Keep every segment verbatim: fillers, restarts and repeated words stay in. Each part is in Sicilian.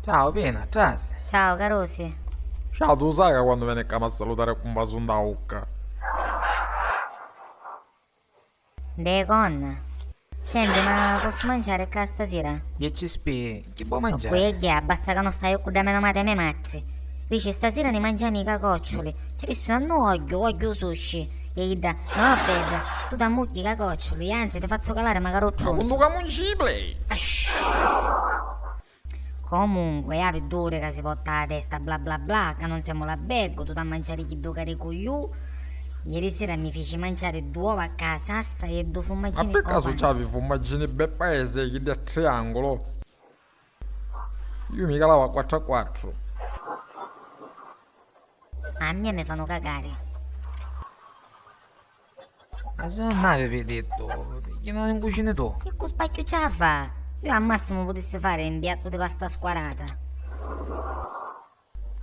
Ciao, Pina, trasi. Ciao, carusi. Ciao, tu sai ca quannu veni ccà m'ha salutari cu un vasu nta ucca. De conna. Senti, ma pozzu manciari ccà stasira? Iè, ci spi, chi vò manciari? Cu e ghia, basta ca non stai cu dda menomata e me matri. Dici, stasira ni mangiami i cacocciuli. Ci dissi, no, no, ogghiu, ogghiu sushi. E idda, no, bedda, tu t'ammugghi i cacocciuli, anzi, ti fazzu calari macari u trunzu. Ma quannu camuncibli? Comunque, havi duri ca si potta a testa, bla bla bla, ca non semu la Beggu, tu t'ha manciari chiddu caricu iu. Ieri sira mi fici manciari du ova ca sassa e du fummaggini. Ma pi casu c'havi fummaggini be paese chiddi a triangolo? Iu mi calava a quattru a quattru. A mia mi fanu cacari. Ma si non havi pi dittu, chi non in cucini tu? E cu spacchiu ci ha fa? Iu a massimu putissi fari un piattu di pasta squarata.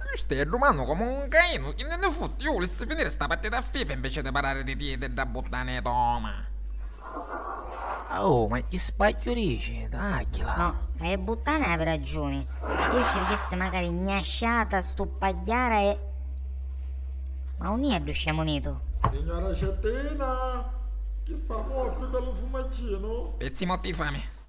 Iu stai addumanu comu un cainu, chi nni futti, iu vulissi finiri sta partita a FIFA inveci di parrari di tia e dda buttana e toma. Oh, ma chi spacchiu dici? Taggila. No, ca e buttana havi ragiuni. Iu ci dicissi macari gnasciata, stuppagghiara e. Ma unni è ddu scemu nitu? Signora Cettina, chi fa, muorfi bellu fumagginu? Pezzi motti di fami.